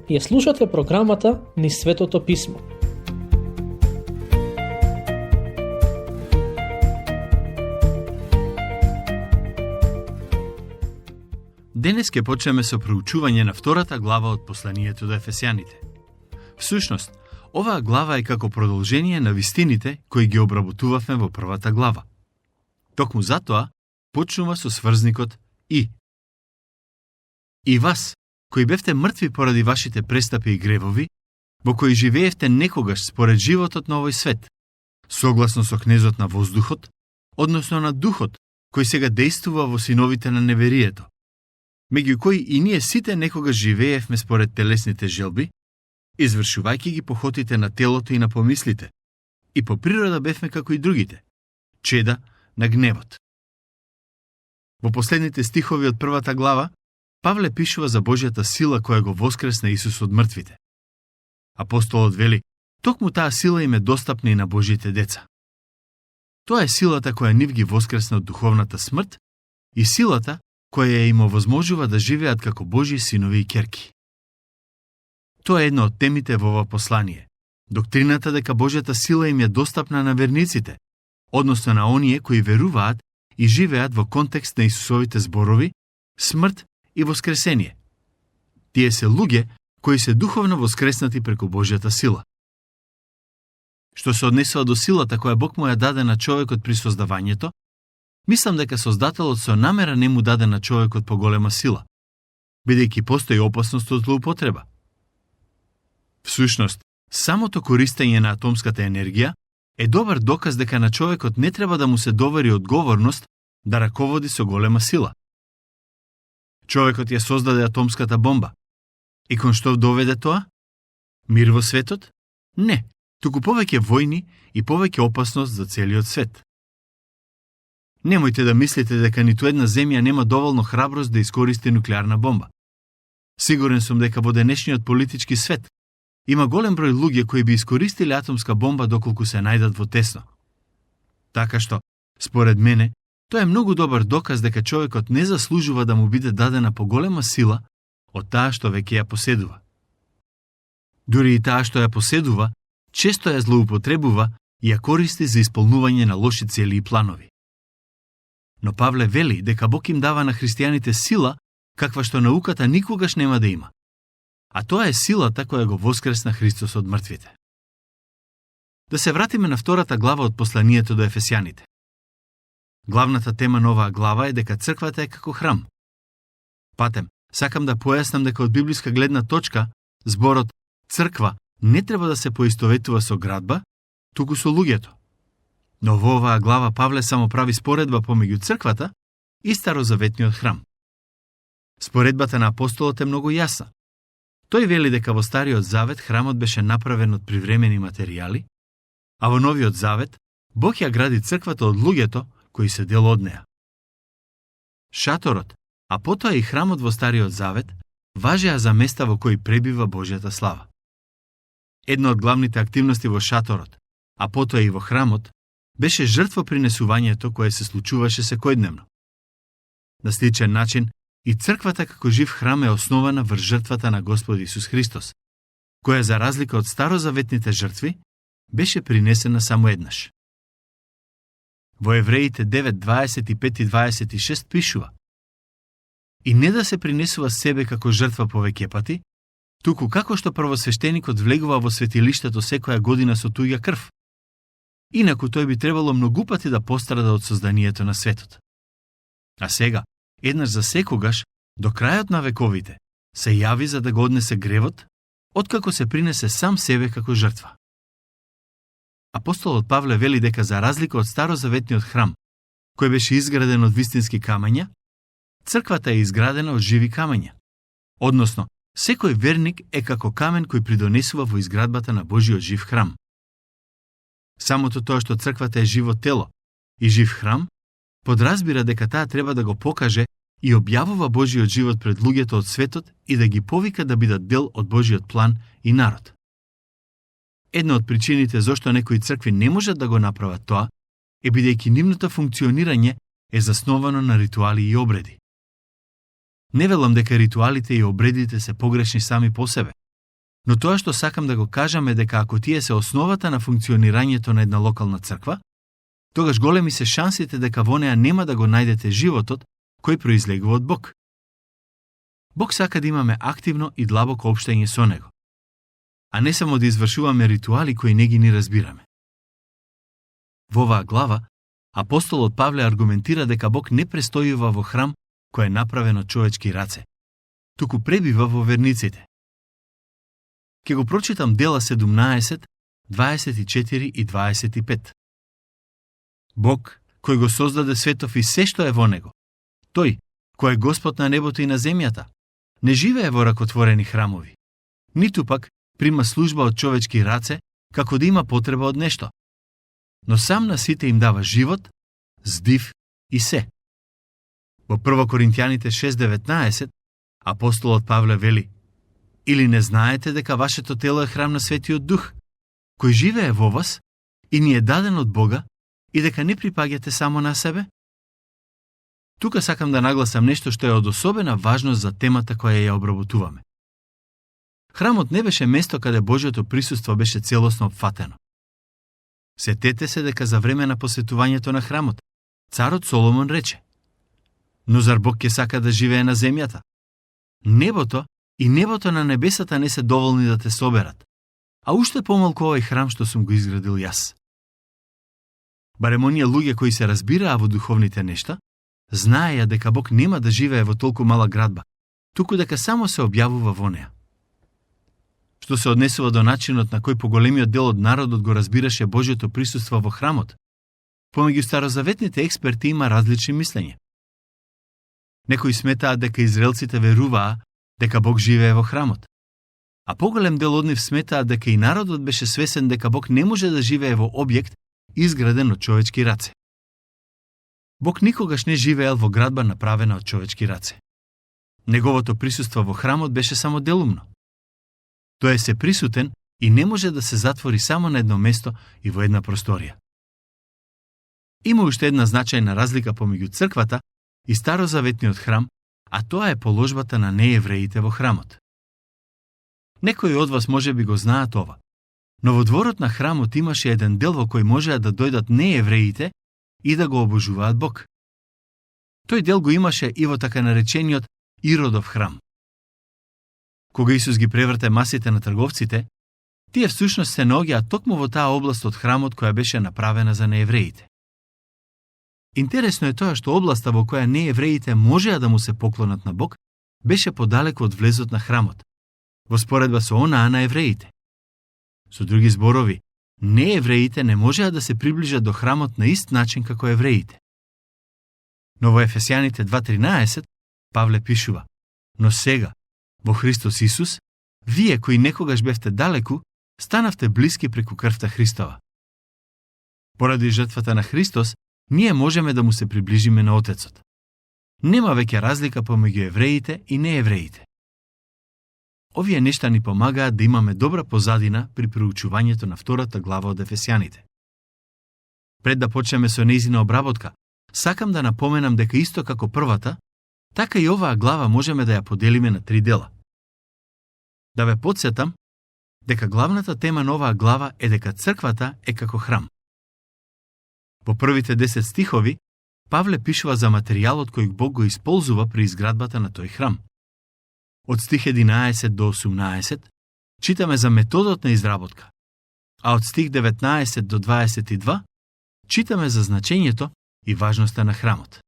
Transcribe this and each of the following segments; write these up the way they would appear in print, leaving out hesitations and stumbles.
Ја слушате програмата Низ Светото Писмо. Денес ќе почнеме со проучување на втората глава од посланието до Ефесјаните. Всушност, оваа глава е како продолжение на вистините кои ги обработувавме во првата глава. Токму затоа почнува со сврзникот и. И вас, кои бевте мртви поради вашите престапи и гревови, во кои живеевте некогаш според животот на овој свет, согласно со кнезот на воздухот, односно на духот, кој сега дејствува во синовите на неверието, меѓу кои и ние сите некогаш живеевме според телесните желби, извршувајќи ги похотите на телото и на помислите, и по природа бевме како и другите, чеда на гневот. Во последните стихови од првата глава, Павле пишува за Божјата сила која го воскресна Исус од мртвите. Апостолот вели, токму таа сила им е достапна и на Божите деца. Тоа е силата која нив ги воскресна од духовната смрт и силата која им овозможува да живеат како Божји синови и ќерки. Тоа е една од темите во ова послание. Доктрината дека Божјата сила им е достапна на верниците, односно на оние кои веруваат и живеат во контекст на Исусовите зборови, смрт и воскресение. Тие се луѓе кои се духовно воскреснати преку Божјата сила. Што се однесува до силата која Бог му ја даде на човекот при создавањето, мислам дека Создателот со намера не му даде на човекот поголема сила, бидејќи постои опасност од злоупотреба. Всушност, самото користење на атомската енергија е добар доказ дека на човекот не треба да му се довери одговорност да раководи со голема сила. Човекот ја создаде атомската бомба. И кон што доведе тоа? Мир во светот? Не, туку повеќе војни и повеќе опасност за целиот свет. Немојте да мислите дека ниту една земја нема доволно храброст да искористи нуклеарна бомба. Сигурен сум дека во денешниот политички свет има голем број луѓе кои би искористили атомска бомба доколку се најдат во тесно. Така што, според мене, тоа е многу добар доказ дека човекот не заслужува да му биде дадена поголема сила од таа што веќе ја поседува. Дури и таа што ја поседува, често ја злоупотребува и ја користи за исполнување на лоши цели и планови. Но Павле вели дека Бог им дава на христијаните сила каква што науката никогаш нема да има. А тоа е силата која го воскресна Христос од мртвите. Да се вратиме на втората глава од посланието до Ефесјаните. Главната тема на оваа глава е дека црквата е како храм. Патем, сакам да појаснам дека од библиска гледна точка, зборот црква не треба да се поистоветува со градба, туку со луѓето. Но во оваа глава Павле само прави споредба помеѓу црквата и старозаветниот храм. Споредбата на апостолот е многу јасна. Тој вели дека во Стариот Завет храмот беше направен од привремени материјали, а во Новиот Завет Бог ја гради црквата од луѓето кои се дел од неа. Шаторот, а потоа и храмот во Стариот Завет, важеа за места во кои пребива Божјата слава. Една од главните активности во шаторот, а потоа и во храмот, беше жртвопринесувањето кое се случуваше секојдневно. На сличен начин, и црквата како жив храм е основана врз жртвата на Господ Исус Христос, која за разлика од старозаветните жртви, беше принесена само еднаш. Во Евреите 9:25 и 26 пишува: И не да се принесува себе како жртва повеќе пати, туку како што првосвештеникот влегува во светилиштето секоја година со туѓа крв. Инаку тој би требало многу пати да пострада од созданието на светот. А сега, еднаш за секогаш, до крајот на вековите, се јави за да го однесе гревот, откако се принесе сам себе како жртва. Апостолот Павле вели дека за разлика од старозаветниот храм, кој беше изграден од вистински камења, црквата е изградена од живи камења. Односно, секој верник е како камен кој придонесува во изградбата на Божиот жив храм. Самото тоа што црквата е живо тело и жив храм, подразбира дека таа треба да го покаже и објавува Божиот живот пред луѓето од светот и да ги повика да бидат дел од Божиот план и народ. Една од причините зошто некои цркви не можат да го направат тоа е бидејќи нивното функционирање е засновано на ритуали и обреди. Не велам дека ритуалите и обредите се погрешни сами по себе, Но тоа што сакам да го кажам е дека ако тие се основата на функционирањето на една локална црква, тогаш големи се шансите дека во неа нема да го најдете животот кој произлегува од Бог. Бог сака да имаме активно и длабоко општење со Него, а не само да извршуваме ритуали кои не ги ни разбираме. Во оваа глава, апостолот Павле аргументира дека Бог не престојува во храм кој е направен од човечки раце, туку пребива во верниците. Ке го прочитам Дела 17, 24 и 25. Бог, кој го создаде светов и се што е во него, тој, кој е Господ на небото и на земјата, не живее во ракотворени храмови, ниту пак прима служба од човечки раце, како да има потреба од нешто. Но сам на сите им дава живот, здив и се. Во 1 Коринтијаните 6:19 апостолот Павле вели: Или не знаете дека вашето тело е храм на Светиот Дух, кој живее во вас и ни е даден од Бога, и дека не припаѓате само на себе? Тука сакам да нагласам нешто што е од особена важност за темата која ја обработуваме. Храмот не беше место каде Божјото присуство беше целосно опфатено. Сетете се дека за време на посетувањето на храмот, царот Соломон рече: Но зар Бог ќе сака да живее на земјата? Небото и небото на небесата не се доволни да те соберат, а уште помалку овој храм што сум го изградил јас. Барем оние луѓе кои се разбираа во духовните нешта, знаеја дека Бог нема да живее во толку мала градба, туку дека само се објавува во неа. Што се однесува до начинот на кој поголемиот дел од народот го разбираше Божјото присуство во храмот, помеѓу старозаветните експерти има различни мислења. Некои сметаат дека израелците веруваа дека Бог живее во храмот, а поголем дел од нив сметаат дека и народот беше свесен дека Бог не може да живее во објект изграден од човечки раце. Бог никогаш не живеел во градба направена од човечки раце. Неговото присуство во храмот беше само делумно. Тој е се присутен и не може да се затвори само на едно место и во една просторија. Има уште една значајна разлика помеѓу црквата и старозаветниот храм, а тоа е положбата на неевреите во храмот. Некои од вас може би го знаат ова, но во дворот на храмот имаше еден дел во кој можеа да дојдат неевреите и да го обожуваат Бог. Тој дел го имаше и во така наречениот Иродов храм. Кога Исус ги преврте масите на трговците, тие всушност се наоѓаат токму во таа област од храмот која беше направена за неевреите. Интересно е тоа што областа во која неевреите можеа да му се поклонат на Бог беше подалеку од влезот на храмот, во споредба со онаа на евреите. Со други зборови, неевреите не можеа да се приближат до храмот на ист начин како евреите. Но во Ефесјаните 2:13 Павле пишува: Но сега, во Христос Исус, вие кои некогаш бевте далеку, станавте блиски преку крвта Христова. Поради жртвата на Христос, ние можеме да му се приближиме на Отецот. Нема веќе разлика помеѓу евреите и неевреите. Овие нешта ни помагаат да имаме добра позадина при проучувањето на втората глава од Ефесјаните. Пред да почнеме со нејзина обработка, сакам да напоменам дека исто како првата, така и оваа глава можеме да ја поделиме на 3 дела. Да ве потсетам дека главната тема на оваа глава е дека црквата е како храм. Во првите 10 стихови, Павле пишува за материјалот кој Бог го исползува при изградбата на тој храм. Од стих 11 до 18 читаме за методот на изработка, а од стих 19 до 22 читаме за значењето и важноста на храмот.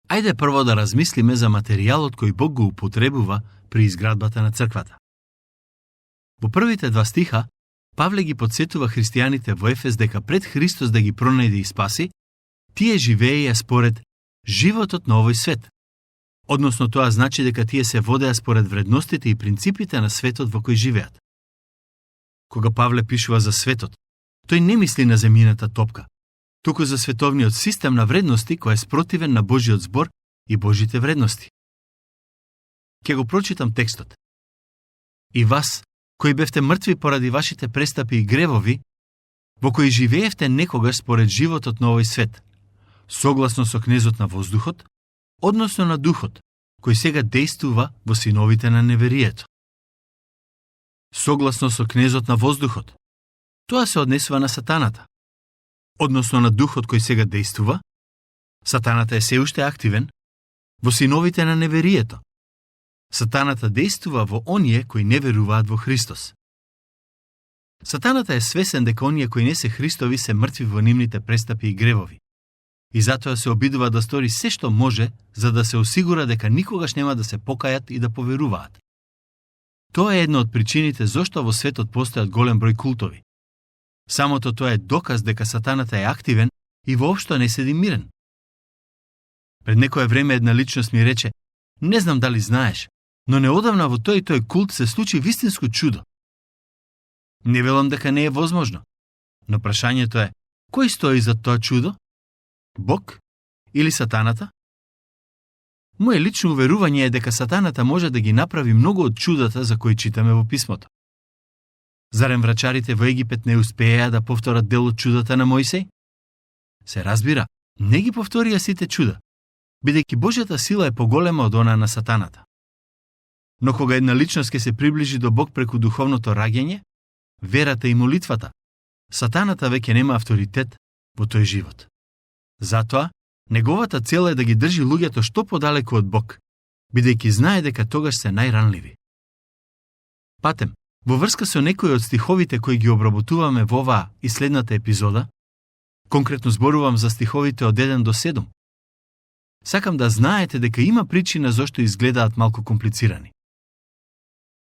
Ајде прво да размислиме за материјалот кој Бог го употребува при изградбата на црквата. Во првите 2 стиха, Павле ги подсетува христијаните во Ефес дека пред Христос да ги пронајде и спаси, тие живееја според животот на овој свет. Односно тоа значи дека тие се водеа според вредностите и принципите на светот во кој живеат. Кога Павле пишува за светот, тој не мисли на земјината топка, туку за световниот систем на вредности кој е спротивен на Божјиот збор и Божите вредности. Ке го прочитам текстот. И вас, кои бевте мртви поради вашите престапи и гревови, во кои живеевте некогаш според животот на овој свет, согласно со кнезот на воздухот, односно на духот, кој сега дејствува во синовите на неверието. согласно со кнезот на воздухот. Тоа се однесува на сатаната. Односно на духот кој сега действува, сатаната е се уште активен во синовите на неверието. Сатаната действува во оние кои не веруваат во Христос. Сатаната е свесен дека оние кои не се Христови се мртви во нивните престапи и гревови. И затоа се обидува да стори се што може за да се осигура дека никогаш нема да се покајат и да поверуваат. Тоа е една од причините зошто во светот постојат голем број култови. Самото тоа е доказ дека сатаната е активен и воопшто не седи мирен. Пред некое време една личност ми рече: "Не знам дали знаеш, но неодамна во тој култ се случи вистинско чудо." Не велам дека не е возможно, но прашањето е: кој стои за тоа чудо? Бог или сатаната? Моje лично уверување е дека сатаната може да ги направи многу од чудата за кои читаме во писмото. Зарем врачарите во Египет не успееа да повторат дел од чудата на Мојсей? Се разбира, не ги повторија сите чуда, бидејќи Божјата сила е поголема од она на сатаната. Но кога една личност ќе се приближи до Бог преку духовното раѓање, верата и молитвата, сатаната веќе нема авторитет во тој живот. Затоа, неговата цел е да ги држи луѓето што подалеку од Бог, бидејќи знае дека тогаш се најранливи. Патем, во врска со некои од стиховите кои ги обработуваме во оваа и следната епизода, конкретно зборувам за стиховите од 1 до 7, сакам да знаете дека има причина зошто изгледаат малку комплицирани.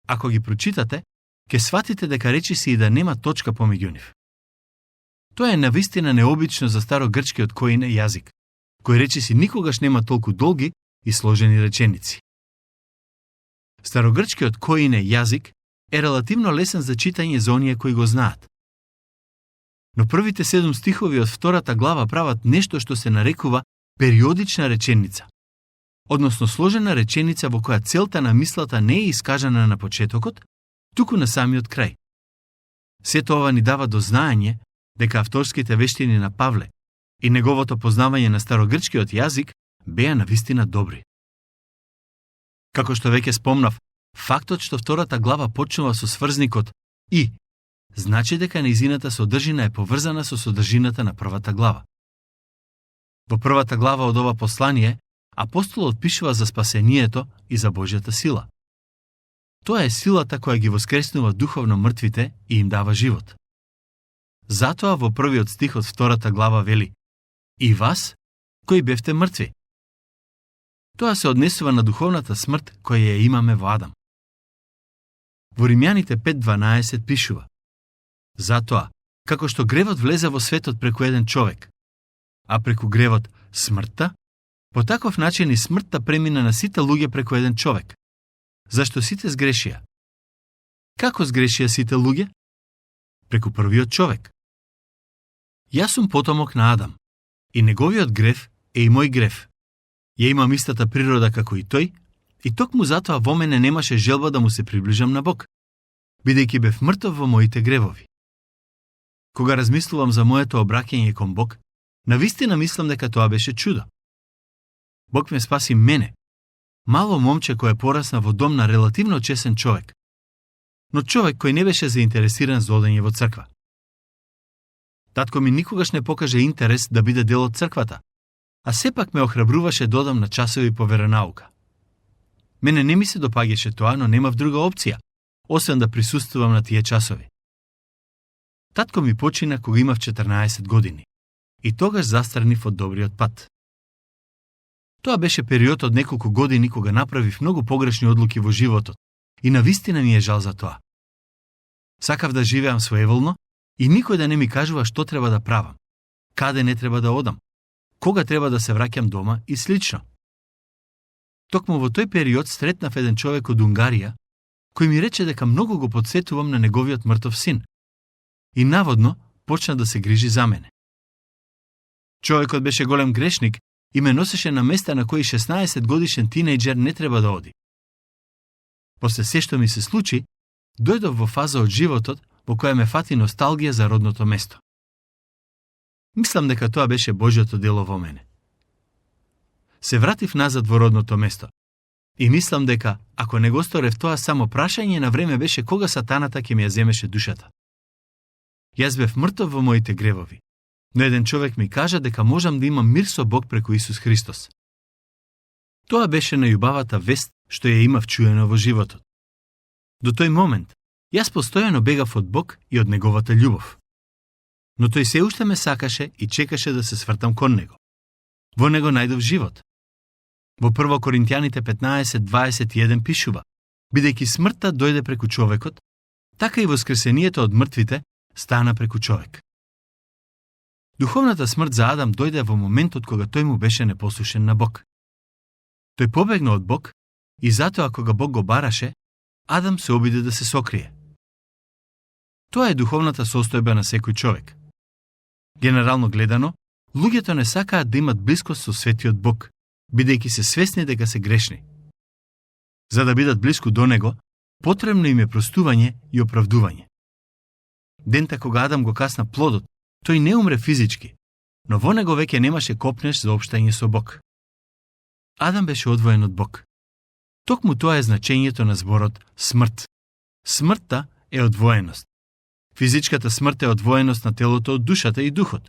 Ако ги прочитате, ќе сватите дека речиси и да нема точка помеѓу нив. Тоа е навистина необично за старогрчкиот коине јазик, кој речиси никогаш нема толку долги и сложени реченици. Старогрчкиот коине јазик е релативно лесен за читање за оние кои го знаат. Но првите 7 стихови од втората глава прават нешто што се нарекува периодична реченица, односно сложена реченица во која целта на мислата не е искажана на почетокот, туку на самиот крај. Сето ова ни дава до знаење дека авторските вештини на Павле и неговото познавање на старогрчкиот јазик беа навистина добри. Како што веќе спомнав, фактот што втората глава почнува со сврзникот «и» значи дека нејзината содржина е поврзана со содржината на првата глава. Во првата глава од ова послание, апостолот пишува за спасението и за Божјата сила. Тоа е силата која ги воскреснува духовно мртвите и им дава живот. Затоа во првиот стих од втората глава вели: "И вас, кои бевте мртви." Тоа се однесува на духовната смрт која ја имаме во Адам. Во Римјаните 5:12 пишува: "Затоа, како што гревот влезе во светот преку еден човек, а преку гревот смртта, по таков начин и смртта премина на сите луѓе преку еден човек, зашто сите сгрешија." Како сгрешија сите луѓе? Преку првиот човек. Јас сум потомок на Адам, и неговиот грев е и мој грев. Ја имам истата природа како и тој, и токму затоа во мене немаше желба да му се приближам на Бог, бидејќи бев мртов во моите гревови. Кога размислувам за моето обраќање кон Бог, навистина мислам дека тоа беше чудо. Бог ме спаси мене, мало момче кој порасна во дом на релативно чесен човек, но човек кој не беше заинтересиран за одење во црква. Татко ми никогаш не покаже интерес да биде дел од црквата, а сепак ме охрабруваше да одам на часови по веронаука. Мене не ми се допаѓаше тоа, но немав друга опција, освен да присуствувам на тие часови. Татко ми почина кога имав 14 години, и тогаш застранив од добриот пат. Тоа беше период од неколку години кога направив многу погрешни одлуки во животот, и навистина ми е жал за тоа. Сакав да живеам своеволно и никој да не ми кажува што треба да правам, каде не треба да одам, кога треба да се враќам дома и слично. Токму во тој период сретнав еден човек од Унгарија, кој ми рече дека многу го подсетувам на неговиот мртов син и наводно почна да се грижи за мене. Човекот беше голем грешник и ме носеше на места на кои 16 годишен тинејџер не треба да оди. После се што ми се случи, дојдов во фаза од животот во која ме фати носталгија за родното место. Мислам дека тоа беше Божјото дело во мене. Се вратив назад во родното место И мислам дека, ако не го сторев тоа, само прашање на време беше кога сатаната ќе ми ја земеше душата. Јас бев мртов во моите гревови, но еден човек ми кажа дека можам да имам мир со Бог преку Исус Христос. Тоа беше најубавата вест што ја имав чуено во животот. До тој момент, јас постојано бегав од Бог и од Неговата љубов. Но тој се уште ме сакаше и чекаше да се свртам кон Него. Во Него најдов живот. Во 1 Коринтијаните 15:21 пишува: бидејќи смртта дојде преку човекот, така и воскресението од мртвите стана преку човек. Духовната смрт за Адам дојде во моментот кога тој му беше непослушен на Бог. Тој побегна од Бог и затоа кога Бог го бараше, Адам се обиде да се сокрие. Тоа е духовната состојба на секој човек. Генерално гледано, луѓето не сакаат да имат блискост со светиот Бог, бидејќи се свесни дека се грешни. За да бидат блиску до Него, потребно им е простување и оправдување. Дента кога Адам го касна плодот, тој не умре физички, но во него веќе немаше копнеш за општање со Бог. Адам беше одвоен од Бог. Токму тоа е значењето на зборот смрт. Смртта е одвоеност. Физичката смрт е одвоеност на телото од душата и духот.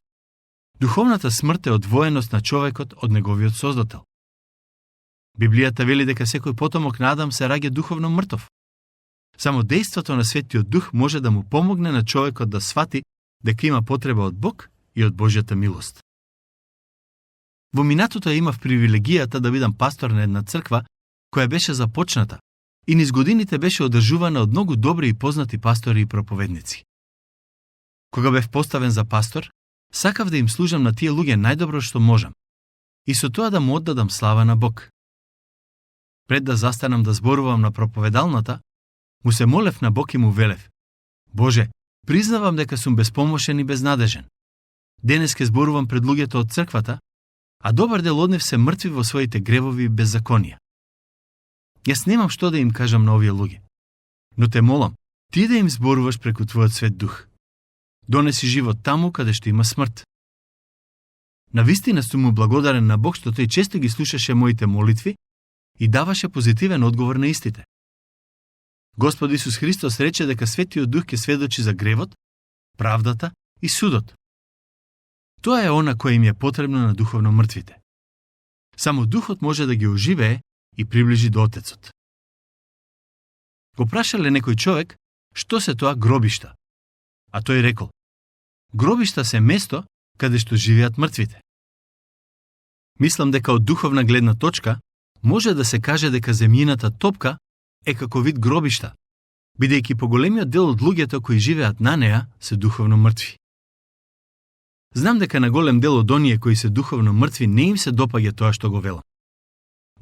Духовната смрт е одвоеност на човекот од неговиот Создател. Библијата вели дека секој потомок на Адам се раѓа духовно мртов. Само дејството на Светиот Дух може да му помогне на човекот да свати дека има потреба од Бог и од Божјата милост. Во минатото имав привилегијата да бидам пастор на една црква која беше започната и низ годините беше одржувана од многу добри и познати пастори и проповедници. Кога бев поставен за пастор, сакав да им служам на тие луѓе најдобро што можам и со тоа да му оддадам слава на Бог. Пред да застанам да зборувам на проповедалната, му се молев на Бог и му велев: Боже, признавам дека сум безпомошен и безнадежен. Денес ке зборувам пред луѓето од црквата, а добар дел од нив се мртви во своите гревови и беззаконија. Јас немам што да им кажам на овие луѓе, но те молам, ти да им зборуваш преку твојот свет дух. Донеси живот таму каде што има смрт. Навистина сум му благодарен на Бог што тој често ги слушаше моите молитви и даваше позитивен одговор на истите. Господ Исус Христос рече дека Светиот Дух ќе сведочи за гревот, правдата и судот. Тоа е она кој им е потребно на духовно мртвите. Само Духот може да ги оживее и приближи до Отецот. Го прашале некој човек што се тоа гробишта, а тој рекол: гробишта се место каде што живеат мртвите. Мислам дека од духовна гледна точка може да се каже дека земјината топка е како вид гробишта, бидејќи поголемиот дел од луѓето кои живеат на неа се духовно мртви. Знам дека на голем дел од оние кои се духовно мртви не им се допаѓа тоа што го велам.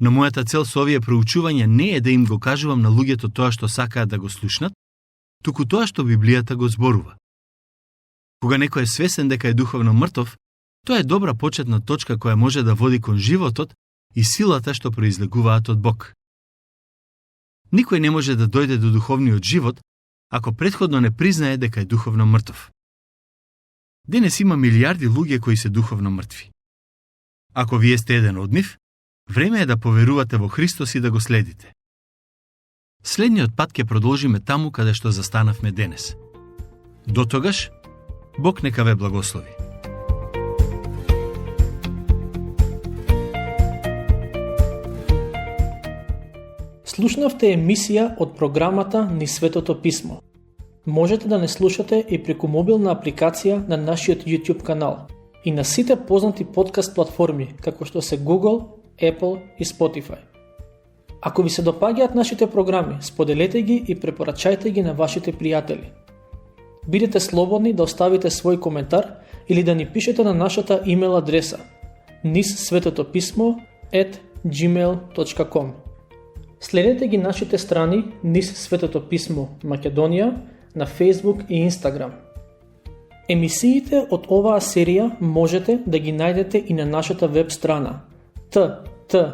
Но мојата цел со овие проучувања не е да им го кажувам на луѓето тоа што сакаат да го слушнат, туку тоа што Библијата го зборува. Кога некој е свесен дека е духовно мртов, тоа е добра почетна точка која може да води кон животот и силата што произлегуваат од Бог. Никој не може да дојде до духовниот живот ако претходно не признае дека е духовно мртов. Денес има милиарди луѓе кои се духовно мртви. Ако вие сте еден од нив, време е да поверувате во Христос и да го следите. Следниот пат ќе продолжиме таму каде што застанавме денес. До тогаш, Бог нека ве благослови. Слушнавте емисија од програмата Низ Светото Писмо. Можете да не слушате и преку мобилна апликација на нашиот YouTube канал и на сите познати подкаст платформи, како што се Google, Apple и Spotify. Ако ви се допаѓаат нашите програми, споделете ги и препорачајте ги на вашите пријатели. Бидете слободни да оставите свој коментар или да ни пишете на нашата имейл адреса nizsvetotopismo@gmail.com. Следете ги нашите страни Низ Светото Писмо Македонија на Facebook и Instagram. Емисиите од оваа серија можете да ги најдете и на нашата веб страна ttb.twr.org.